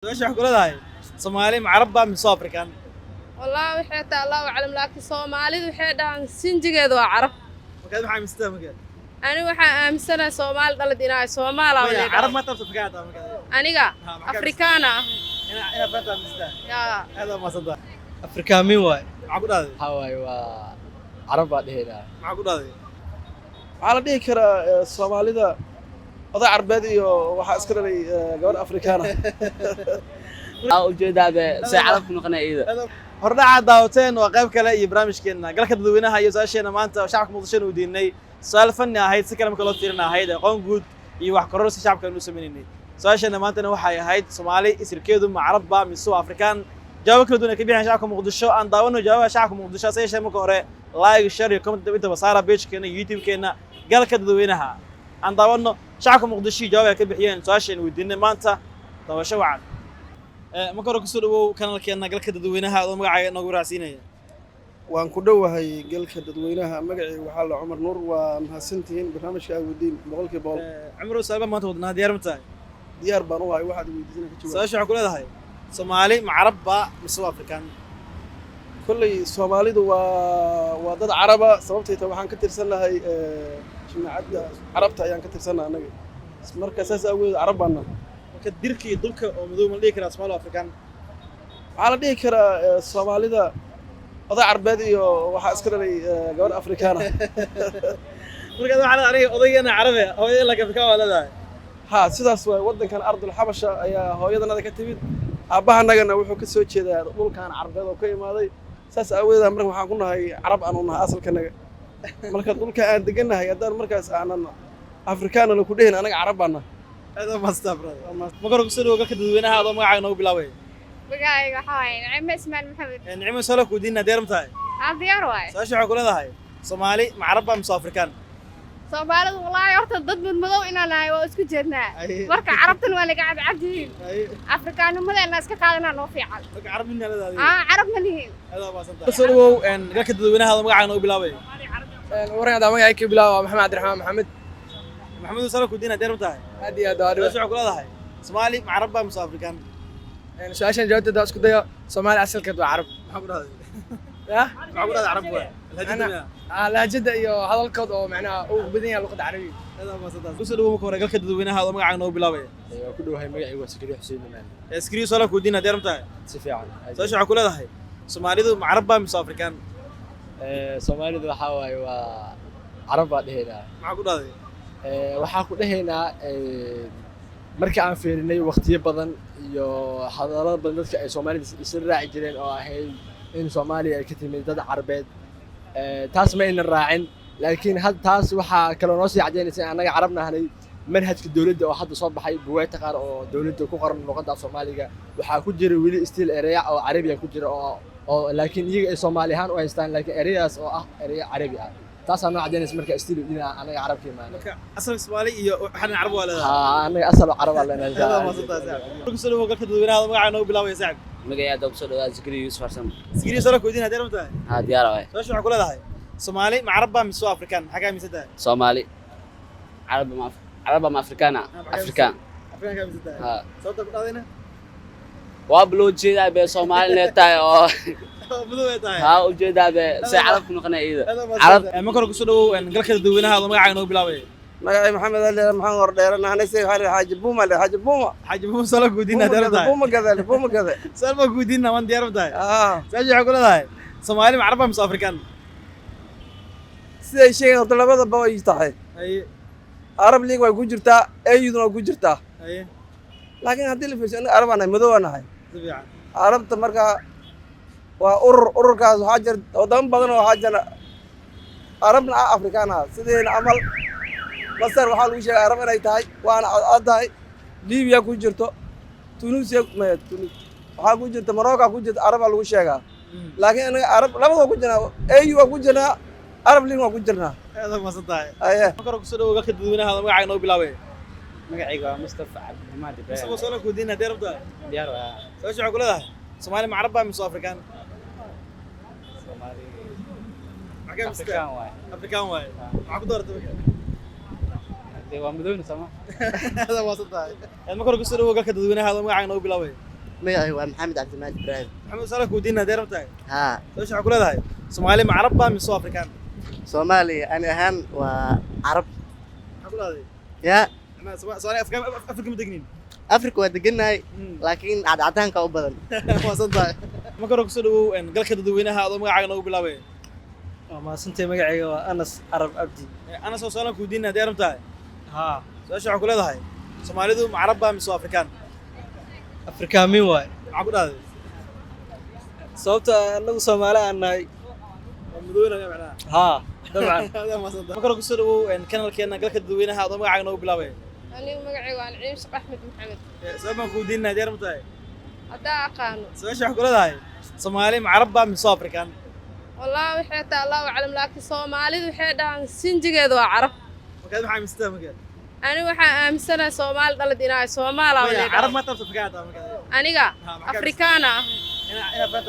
Su-aasha waxay ku leedahay, Soomaali ma Carab baa mise Afrikaan? Wallaahi waxay tahay Allahu aclam, laakiin Soomaalidu waxay dhahaan sinjigeedu waa Carab. Markaad maxaa aaminsantahay marka? Ani waxaan aaminsanahay Soomaali dhalad inaa Soomaala. Maya, Carab ma tabta, Afrikaan taa marka? Aniga Ha, maxaa Afrikaana ah. Inaad fahantaa aaminsantahay? Yaa. Aad waa mahadsantahay. Afrikaamin waay. Maxaa ku dhahday? Waxaa waaye waa Carab baa dhehaynaa. Maxaa ku dhahday? Waxaa la dhihi karaa Soomaalida oday Carbeed iyo waxaa iska dhalay gabar Afrikaan ah. Aa, ujeedaa be, say Carab ku noqonaya iyada? Hordhaca daawateen waa qayb kale iyo barnaamijkeena Galka Dadweynaha iyo su-aasheena maanta oo shacabka Muqdishona u diinay. Su-aal fanni ahayd, si kale marka loo fiirin ahayd aqoon guud iyo wax kororsi shacabka aynu u sameynaynay. Su-aasheena maantana waxay ahayd, Soomaali isirkeedu ma Carab ba mise waa Afrikaan? Jawaabo kala duwan ay ka bixiyaan shacabka Muqdisho. Aan daawano jawaabaha shacabka Muqdisho. Hase yeeshee marka hore like, share iyo comment intaba saara page-keena iyo YouTube-keena Galka Dadweynaha. Aan daawano shacabka Muqdisho iyo jawaab ay ka bixiyeen su-aasheena weydiinay maanta. Daawasho wacan. Marka hore kusoo dhawow kanalkeena Galka Dadweynaha adoo magacaaga noogu raacsiinaya. Waan ku dhowahay Galka Dadweynaha. Magacii waxaa la Cumar Nuur. Waa mahadsantihiin barnaamijka aad weydiin, 100%. Cumar, su-aal baan maanta wadnaa, diyaar ma tahay? Diyaar baan u ahay, waxaad weydiisana ka jawaab. Su-aasha waxaa ku leedahay, Soomaali ma Carab ba mise waa Afrikaan? Kolley Soomaalidu waa dad Caraba, sababtay tahay waxaan ka tirsannahay jamaacadda Carabta ayaan ka tirsannahay annaga. Marka saas awgeed Carab baan nahay. Marka dirka iyo dulka oo madow ma la dhihi karaa Soomaali waa Afrikaan? Waxaa la dhihi karaa Soomaalida oday Carbeed iyo waxaa iska dhalay gabar Afrikaan ah. Marka waxaa leedahay aniga odaygana Carabe, hooyada laakiin Afrikaan waa leedahay. Ha, sidaas waay. Waddankan ardul Xabasha ayaa hooyadanada ka timid, aabbahanagana wuxuu ka soo jeedaa dhulkan Carbeed oo ka imaaday. Saas aawadeed marka waxaan ku nahay Carab aanu nahay asalkanaga. Marka dhulka aan degannahay haddaan markaas aanan Afrikaanana ku dhehin, anaga Carab baan nahay. Aad waa mahadsantahay, brother. Marka hore kusoo dhawow Galka Dadweynaha adoo magacaaga noogu bilaabay. Magacayga waxaa waaye Nicmo Ismaan Maxamed. Nicmo, su-aal ku weydiinaa, diyaar ma tahay? Aa, diyaar waaye. Su-aasha waxaa ku leedahay, Soomaali ma Carab baa mise Afrikaan? Soomaalidu wallaahi horta dad madmadow inaan nahay waa isku jeednaa. Marka Carabtan waa naga cadcad yihiin. Afrikaanimadeena iska qaadanaa noo fiican. Marka Carab midna leedahay? Aa, Carab ma nihin. Aad waa mahadsantahay. Kusoo dhawow Galka Dadweynaha adoo magacaaga noogu bilaabay. Waran hadaa magacay ka bilaabo waa Maxamed Cabdiraxmaan Maxamed. Maxamed, su-aal ku weydiinaa, diyaar ma tahay? Aad iyo aad waa dhiba. Su-aasha waxaa ku leedahay, Soomaali ma Carab baa mise Afrikaan? Su-aashan jawaabteeda isku dayo, Soomaali asalkeed waa Carab. Maxaa ku dhahday? Ya. Maxaa ku dhahday Carab waay? Lahjada miyaa? Lahjada iyo hadalkood oo macnaha uu badan yahay luqadda Carabiga. Aad waa mahadsantahay. Kusoo dhawow marka hore Galka Dadweynaha adoo magacaaga noogu bilaabaya. Waa ku dhowahay. Magacaygu waa Sakariya Xuseen Nimaan. Iskriyo, su-aal ku weydiinaa, diyaar ma tahay? Si fiican. Su-aasha waxaa ku leedahay, Soomaalidu ma Carab baa mise Afrikaan? Soomaalidu waxaa waaye waa Carab baa dhehaynaa. Maxaa ku dhahday? Waxaa ku dhehaynaa, marka aan fiirinay waqtiyo badan iyo hadallo badan dadka ay Soomaalida isla raaci jireen oo ahayd in Soomaaliya ay ka timid dad Carbeed, taas ma aynan raacin. Laakiin had taas waxaa kaloo noo sii caddaynaysa in annaga Carab nahnay manhajka dowladda oo hadda soo baxay, buugaagta qaar oo dowladda ku qoran luqadda af Soomaaliga waxaa ku jira weli still ereya oo Carabiya ku jira oo laakiin iyaga ay Soomaali ahaan u haystaan, laakiin ereyadaas oo ah ereya Carabi ah. Taasaa noo caddaynaysa marka still in annaga Carabka imaanay. Marka asalka Soomaali iyo waxaan Carab waa leedahay. Haa, annaga asal Carab aa leenahay. Aad waa mahadsantahay, saaxib. Kusoo dhawow Galka Dadweynaha adoo magacaaga noogu bilaabaya, saaxib. Magacay aad kusoo dhawaad, Zakariya Yuusuf Farsamo. Iskriyo, su-aal ku weydiinaa, diyaar ma tahay? Haa, diyaar waaye. Su-aasha waxaa ku leedahay, Soomaali ma Carab baa mise waa Afrikaan? Maxaa ka aaminsan tahay? Soomaali Carab ma Carab ma Afrikaana, Afrikaan. Afrikaan ka aaminsan tahay? Haa. Sababta ku dhahday? Waaba loo jeedaa be, Soomaali inay tahay oo madow ay tahay. Haa, ujeedaa be, say Carab ku noqonaya iyada? Aad waa Carab. mahadsantahay. Marka hore kusoo dhawow Galka Dadweynaha adoo magacaaga noogu bilaabaya. Magacay Maxamed Ali Maxamed Hordheere, naanaysa waxaa la Xaaji Buuma, le Xaaji Buuma. Xaaji Buuma, su-aal ku weydiinaa, diyaar ma tahay? Buuma gade, Buuma gade. Su-aal baan ku weydiinaa, waan diyaar ma tahay? Aa. Su-aasha waxaa ku leedahay, Soomaali ma Carab baa mise Afrikaan? Siday sheegeen horta labadaba way tahay. Arab League way ku jirtaa, AU-duna way ku jirtaa. Laakiin haddii la fiirsho, anaga Arab aan nahay, madow aan nahay. Si fiican. Carabta marka waa urur, ururkaas waxaa jira wadamo badan oo waxaa jira Arabna ah, Afrikaan ah, sideena camal. Masar waxaa lagu sheegay Arab inay tahay, waana cadcad tahay. Libiya ku jirto, Tunisia maya, Tunis waxaa ku jirta, Morocco ku jirta, Arabaa lagu sheegaa. Laakiin anaga Arab labada waa ku jirnaa, AU waa ku jirnaa, Arab League waa ku jirnaa. Aad waa mahadsan tahay. Aye. Marka hore kusoo dhawow Galka Dadweynaha adoo magacaaga noogu bilaabaya. Magacayga waa Mustafa Cabdimaad Ibrahim. Mustafa, su-aal ku weydiinaa, diyaar ma tahay? Diyaar waa. Su-aasha waxaa ku leedahay, Soomaali ma Carab baa mise Afrikaan? Soomaali Maxaa ka aaminsan tahay? Afrikaan waaye. Afrikaan waaye? Maxaa ku dooratay marka? Dee waa madowna sooma. Aad waa mahadsan tahay. Marka hore kusoo dhawow Galka Dadweynaha adoo magacaaga noogu bilaabaya. Magacaygu waa Maxamed Cabdimaalik Ibraahim. Maxamed, su'aal ku weydiinaa, diyaar ma tahay? Haa. Su-aasha waxaa ku leedahay, Soomaali ma Carab baa mise Afrikaan? Soomaaliya ani ahaan waa Carab. Maxaa ku leedahay? Ya. Soomaali Afrika, Afrika ma degnin? Afrika waa degannahay, laakiin cadcadaanka u badan. Maasan tahay. Marka hore kusoo dhawow galka dadweynaha adoo magacaaga noogu bilaabaya. Waa mahadsantahay, magacayga waa Anas Carab Cabdi. Anas oo su'aalan ku weydiinaa, diyaar ma tahay? Haa. Su-aasha waxaa ku leedahay, Soomaalidu ma Carab baa mise Afrikaan? Afrikaamin waay. Maxaa ku dhahday? Sababta annagu Soomaali aan nahay. Waa madowna macnaha. Haa, dabcan. Marka hore kusoo dhawow kanalkeena galka dadweynaha adoo magacaaga noogu bilaabaya. Anigu magacayga waa Naciim Sheekh Axmed Maxamed. Su-aal baan ku weydiinaa, diyaar ma tahay? Haddaa aqaano. Su-aasha waxaa ku leedahay, Soomaali ma Carab baa mise Afrikaan? Wallaahi waxay tahay Allahu aclam, laakiin Soomaalidu waxay dhahaan sinjigeedu waa Carab. Markaad maxaa aaminsantahay marka? Anigu waxaan aaminsanahay Soomaali dhalad inay Soomaala. Maya, Carab ma tabta, Afrikaan taa marka? Aniga Ha, maxaa Afrikaana ah. Ina fahantaa.